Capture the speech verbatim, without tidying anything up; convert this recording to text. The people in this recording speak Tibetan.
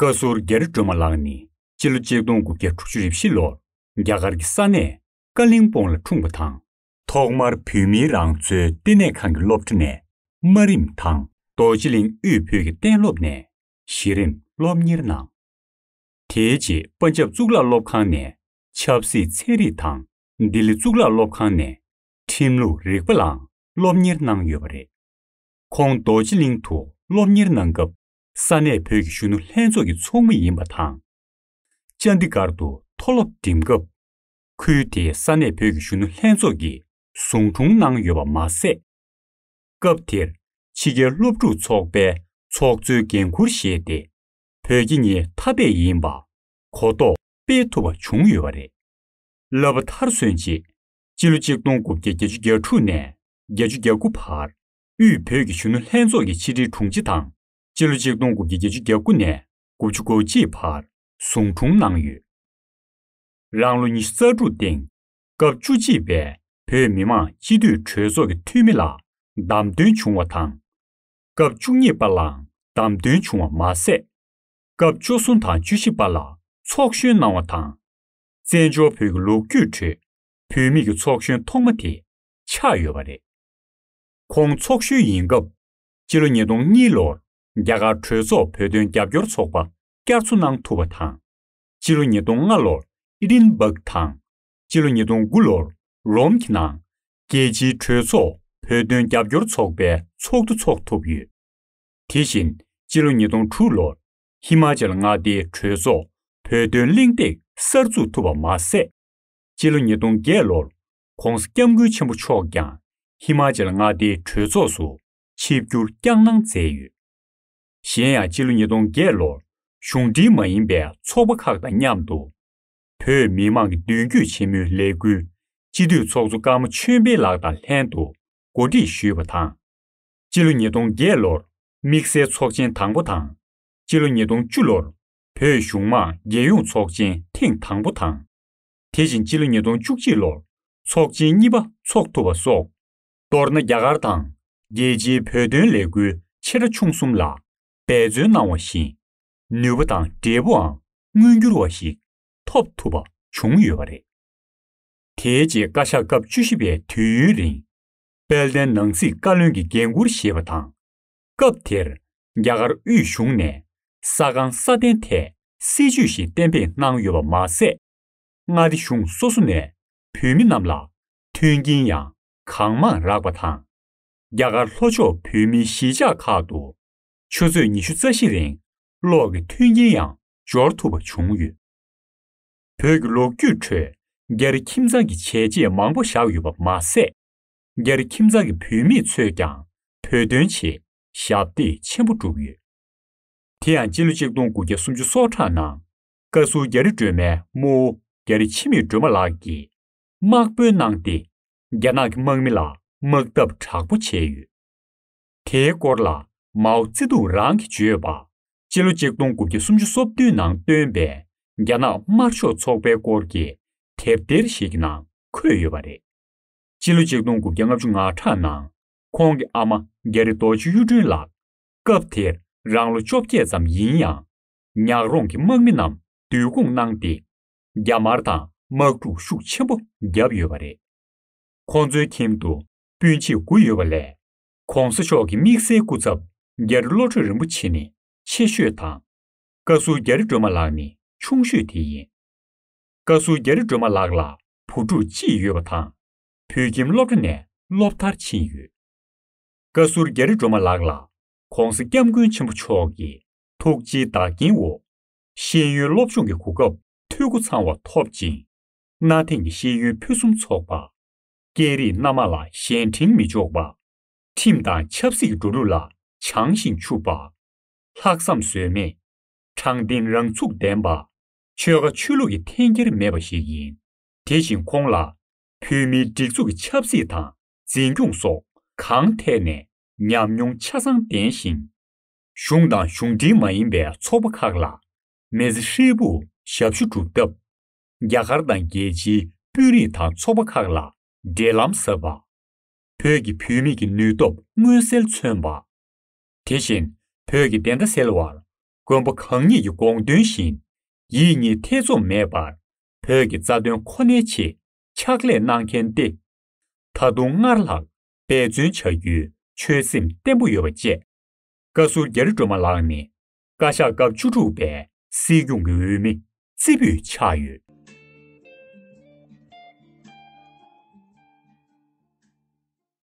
བཀའ་ཟུར་རྒྱ་རི་སྒྲོལ་མ་ལགས་ནི་སྤྱི་ལོ་ཆིག་སྟོང་དགུ་བརྒྱ་དྲུག་ཅུ་རེ་བཞི་ལོར་རྒྱ་གར་གྱི་ས་གནས་ཀ་ལིང་སྤོང་ལ་འཁྲུངས་པ་དང་། ཐོག་མར་བོད་མིའི་རང་གཙོའི་ལྟེ་གནས་ཁང་གི་སློབ་གྲྭ་ནས་དམའ་རིམ་དང་། རྡོ་རྗེ་གླིང་དབུས་བོད་ཀྱི་གཏན་སློབ་ནས་གཞི་རིམ་སློབ་གཉེར་གནང་། དེའི་རྗེས་པན་ཇབ་གཙུག་ལག་སློབ་ཁང་ནས་ཆབ་སྲིད་ཚན་རིག་དང་། ལྡི་ལི་གཙུག་ལག་སློབ་ཁང་ནས་ཁྲིམས་ལུགས་རིག་པ་ལའང་སློབ་གཉེར་གནང་ཡོད་པ་རེད། ཁོང་རྡོ་རྗེ་གླིང་དུ་སློབ་གཉེར་གནང་སྐབས། ས་གནས་བོད་ཀྱི་གཞོན་ནུ་ལྷན་ཚོགས་ཀྱི་ཚོགས་མི་ཡིན་པ་དང་། ཅན་དི་གར་དུ་མཐོ་སློབ་འགྲིམ་སྐབས། ཁུལ་དེའི་ས་གནས་བོད་ཀྱི་གཞོན་ནུ་ལྷན་ཚོགས་ཀྱིས་ཟུང་དྲུང་གནང་ཡོད་པ་མ་ཟད། སྐབས་དེར་ཕྱི་རྒྱལ་སློབ་ཕྲུག་ཚོགས་པའི་ཚོགས་གཙོའི་འགན་འཁུར་བཞེས་ཏེ། བོད་རྒྱ་གཉིས་ཐ་དད་ཡིན་པ་གོ་རྟོགས་སྤེལ་ཐུབ་པ་བྱུང་ཡོད་པ་རེད། བསླབ་པ་མཐར་སོན་རྗེས། སྤྱི་ལོ་ཆིག་སྟོང་དགུ་བརྒྱ་བརྒྱད་ཅུ་གྱ་དྲུག་ནས་བརྒྱད་ཅུ་གྱ་དགུ་བར་དབུས་བོད་ཀྱི་གཞོན་ནུ་ལྷན་ཚོགས་ཀྱི་ཕྱི་དྲིལ་དྲུང་ཆེ་དང་། སྤྱི་ལོ་ཆིག་སྟོང་དགུ་བརྒྱ་བརྒྱད་ཅུ་གྱ་དགུ་ནས་དགུ་བཅུ་གོ་གཅིག་བར་ཟུང་དྲུང་གནང་ཡོད། རང་ལོ་ཉི་ཤུ་རྩ་དྲུག་སྟེང་སྐབས་བཅུ་གཅིག་པའི་བོད་མི་མང་སྤྱི་འཐུས་གྲོས་ཚོགས་ཀྱི་འཐུས་མི་ལ་བདམས་ཐོན་བྱུང་བ་དང་། སྐབས་བཅུ་གཉིས་པ་ལའང་བདམས་ཐོན་བྱུང་བ་མ་ཟད། སྐབས་བཅུ་གསུམ་དང་བཅུ་བཞི་པ་ལ་ཚོགས་གཞོན་གནང་བ་དང་། བཙན་བྱོལ་བོད་ཀྱི་ལོ་རྒྱུས་ཁྲོད་བུད་མེད་ཀྱི་ཚོགས་གཞོན་ཐོག་མ་དེ་ཆགས་ཡོད་པ་རེད། ཁོང་ཚོགས་གཞོན་ཡིན་སྐབས། སྤྱི་ལོ་ཉིས་སྟོང་གཉིས་ལོར་རྒྱ་གར་གྲོས་ཚོགས་བོད་དོན་རྒྱབ་སྐྱོར་ཚོགས་པ་བསྐྱར་གསོ་གནང་ཐུབ་པ་དང་། སྤྱི་ལོ་ཉིས་སྟོང་ལྔ་ལོར་ཨི་ཌིན་སྦག་དང་། སྤྱི་ལོ་ཉིས་སྟོང་དགུ་ལོར་རོམ་གྱི་ནང་རྒྱལ་སྤྱིའི་གྲོས་ཚོགས་བོད་དོན་རྒྱབ་སྐྱོར་ཚོགས་པའི་ཚོགས་འདུ་འཚོགས་ཐུབ་ཡོད། དེ་བཞིན་སྤྱི་ལོ་ཉིས་སྟོང་དྲུག་ལོར་ཧི་མ་ཅལ་མངའ་སྡེའི་གྲོས་ཚོགས་བོད་དོན་གླེང་སྟེགས་གསར་འཛུགས་ཐུབ་པ་མ་ཟད། སྤྱི་ལོ་ཉིས་སྟོང་བརྒྱད་ལོར་༸གོང་ས་༸སྐྱབས་མགོན་ཆེན་པོ་མཆོག་ཀྱང་ཧི་མ་ཅལ་མངའ་སྡེའི་གྲོས་ཚོགས་སུ་ཆིབས་བསྒྱུར་བསྐྱངས་གནང་མཛད་ཡོད། གཞན་ཡང་སྤྱི་ལོ་ཉིས་སྟོང་བརྒྱད་ལོར་གཞུང་འབྲེལ་མ་ཡིན་པའི་ཚོགས་པ་ཁག་དང་མཉམ་དུ། བོད་མི་མང་གི་མདུན་སྐྱོད་ཆེན་མོའི་ལས་འགུལ་སྤྱི་འཐུས་ཚོགས་གཙོ་ཀརྨ་ཆོས་འཕེལ་ལགས་དང་ལྷན་དུ་གོ་སྒྲིག་ཞུས་པ་དང་། སྤྱི་ལོ་ཉིས་སྟོང་བརྒྱད་ལོར་དམིགས་བསལ་ཚོགས་ཆེན་དང་པོ་དང་། སྤྱི་ལོ་ཉིས་སྟོང་བཅུ་ལོར་བོད་གཞུང་མང་རྒྱལ་ཡོངས་ཚོགས་ཆེན་ཐེངས་དང་པོ་དང་། དེ་བཞིན་སྤྱི་ལོ་ཉིས་སྟོང་བཅུ་གཅིག་ལོར་ཚོགས་ཆེན་གཉིས་པ་འཚོགས་ཐུབ་པ་སོགས། མདོར་ན་རྒྱ་གར་དང་རྒྱལ་སྤྱིའི་བོད་དོན་ལས་འགུལ་ཆེ་ཕྲ་ཆུང་གསུམ་ལ་འབད་བརྩོན་གནང་བ་བཞིན། ནུས་པ་དང་འབྲས་བུའང་མངོན་འགྱུར་བ་ཞིག་ཐོབ་ཐུབ་པ་བྱུང་ཡོད་པ་རེད། དེའི་རྗེས་བཀའ་ཤག་སྐབས་བཅུ་བཞི་པའི་དུས་ཡུན་རིང་། དཔལ་ལྡན་ནང་སྲིད་བཀའ་བློན་གྱི་འགན་འཁུར་བཞེས་པ་དང་། སྐབས་དེར་རྒྱ་གར་དབུས་གཞུང་ནས་ས་ཁང་སྲ་བརྟན་ཐད་སྲིད་ཇུས་ཤིག་གཏན་འབེབས་གནང་ཡོད་པ་མ་ཟད། མངའ་སྡེ་གཞུང་སོ་སོ་ནས་བོད་མི་རྣམས་ལ་མཐུན་རྐྱེན་ཡང་གང་མང་རག་པ་དང་། རྒྱ་གར་ལྷོ་ཕྱོགས་བོད་མིའི་གཞིས་ཆགས་ཁག་ཏུ་ཆུ་ཚོད་ཉི་ཤུ་རྩ་བཞི་རིང་གློག་གི་མཐུན་རྐྱེན་ཡང་འབྱོར་ཐུབ་པ་བྱུང་ཡོད། བོད་ཀྱི་ལོ་རྒྱུས་ཁྲོད་རྒྱ་རི་ཁྱིམ་ཚང་གི་བྱས་རྗེས་མང་པོ་བཞག་ཡོད་པ་མ་ཟད། རྒྱ་རི་ཁྱིམ་ཚང་གི་བུད་མེད་ཚོས་ཀྱང་བོད་དོན་ཆེད་ཞབས་འདེགས་ཆེན་པོ་བསྒྲུབས་ཡོད། དེ་ཡང་སྤྱི་ལོ་ཆིག་སྟོང་དགུ་བརྒྱ་སུམ་ཅུ་སོ་ཕྲག་ནང་བཀའ་ཟུར་རྒྱ་རི་སྒྲོལ་མའི་རྨོ་བོ་རྒྱ་རི་འཆི་མེད་སྒྲོལ་མ་ལགས་ཀྱིས་དམག་དཔོན་གནང་སྟེ། རྒྱ་ནག་གི་དམག་མི་ལ་དམག་འཐབ་དྲག་པོ་བྱས་ཡོད། དེའི་སྐོར་ལ་མའོ་ཙེ་ཏུང་རང་གིས་བརྗོད་པ། སྤྱི་ལོ་ཆིག་སྟོང་དགུ་བརྒྱ་སུམ་ཅུ་སོ་བདུན་ནང་བཏོན་པའི་རྒྱ་ནག་དམར་ཤོག་ཚོགས་པའི་སྐོར་གྱི་དེབ་ཐེར་ཞིག་གི་ནང་འཁོད་ཡོད་པ་རེད། སྤྱི་ལོ་ཆིག་སྟོང་དགུ་བརྒྱ་ལྔ་བཅུ་ང་གྲངས་ནང་ཁོང་གི་ཨ་མ་རྒྱ་རི་རྡོ་རྗེ་གཡུ་སྒྲོན་ལགས། སྐབས་དེར་རང་ལོ་བཅོ་བརྒྱད་ཙམ་ཡིན་ཡང་། ཉག་རོང་གི་དམག་མི་རྣམས་བསྡུ་སྐོང་གནང་སྟེ། རྒྱ་དམར་དང་དམག་འཁྲུག་ཤུགས་ཆེན་པོ་བརྒྱབ་ཡོད་པ་རེད། ཁོང་ཚོའི་ཁྱིམ་དུ་སྤུན་མཆེད་དགུ་ཡོད་པ་ལས། ༸གོང་ས་མཆོག་གི་དམིགས་བསལ་སྐུ་ཚབ་རྒྱ་རི་བློ་གྲོས་རིན་པོ་ཆེ་ནི་ཆེ་ཤོས་དང་། བཀའ་ཟུར་རྒྱ་རི་སྒྲོལ་མ་ལགས་ནི་ཆུང་ཤོས་དེ་ཡིན། བཀའ་ཟུར་རྒྱ་རི་སྒྲོལ་མ་ལགས་ལ་བུ་ཕྲུག་གཅིག་ཡོད་པ་དང་། བོད་ཁྱིམ་སློབ་གྲྭ་ནས་སློབ་མཐར་ཕྱིན་ཡོད། བཀའ་ཟུར་རྒྱ་རི་སྒྲོལ་མ་ལགས་ལ་༸གོང་ས་༸སྐྱབས་མགོན་ཆེན་པོ་མཆོག་གི་ཐུགས་རྗེའི་བདག་རྐྱེན་འོག་ཤེས་ཡོན་སློབ་སྦྱོང་གི་གོ་སྐབས་འཐུས་སྒོ་ཚང་བ་ཐོབ་ཅིང་། གནའ་དེང་གི་ཤེས་ཡོན་ཕུན་སུམ་ཚོགས་པ། སྐད་རིགས་སྣ་མང་ལ་གཞན་འདྲེན་མི་འཇོག་པ། ཁྲིམས་དང་ཆབ་སྲིད་ཀྱི་འགྲོ་ལུགས་ལ་བྱང་ཞིང་ཆུབ་པ། ལྷག་བསམ་ཟོལ་མེད། དྲང་བདེན་རང་ཚུགས་ལྡན་པ། ཆོལ་ཁ་ཆོས་ལུགས་ཀྱི་འཐེན་འཁྱེར་མེད་པ་ཞིག་ཡིན། དེ་བཞིན་ཁོང་ལ་བོད་མིའི་སྒྲིག་འཛུགས་ཀྱི་ཆབ་སྲིད་དང་འཛིན་སྐྱོང་སོགས་གང་ཐད་ནས་ཉམས་མྱོང་ཆ་ཚང་ལྡན་ཞིང་། གཞུང་དང་གཞུང་འབྲེལ་མ་ཡིན་པའི་ཚོགས་པ་ཁག་ལ་མི་ཚེ་ཧྲིལ་པོར་ཞབས་ཞུ་སྒྲུབ་སྟབས། རྒྱ་གར་དང་རྒྱལ་སྤྱིའི་དཔོན་རིགས་དང་ཚོགས་པ་ཁག་ལ་འབྲེལ་ལམ་ཟབ་པ། བོད་ཀྱི་བུད་མེད་ཀྱི་ནུས་སྟོབས་མངོན་གསལ་མཚོན་པ། དེ་བཞིན་བོད་ཀྱི་བདེན་མཐའ་སེལ་བར་ མགོན་པོ་གང་ཉིད་ཀྱི་དགོངས་དོན་བཞིན་ཡིད་གཉིས་ཐེ་ཚོམ་མེད་པར་བོད་ཀྱི་རྩ་དོན་ཁོ་ནའི་ཆེད་ཕྱག་ལས་གནང་མཁན་ཏེ། ད་དུང་སྔར་ལྷག་འབད་བརྩོན་བྱ་རྒྱུའི་ཆོད་སེམས་བརྟན་པོ་ཡོད་པ་བཅས། བཀའ་ཟུར་རྒྱ་རི་སྒྲོལ་མ་ལགས་ནི་བཀའ་ཤག་སྐབས་བཅུ་དྲུག་པའི་སྲིད་སྐྱོང་གི་འོས་མི་རྩེ་ཕུད་ཆགས་ཡོད།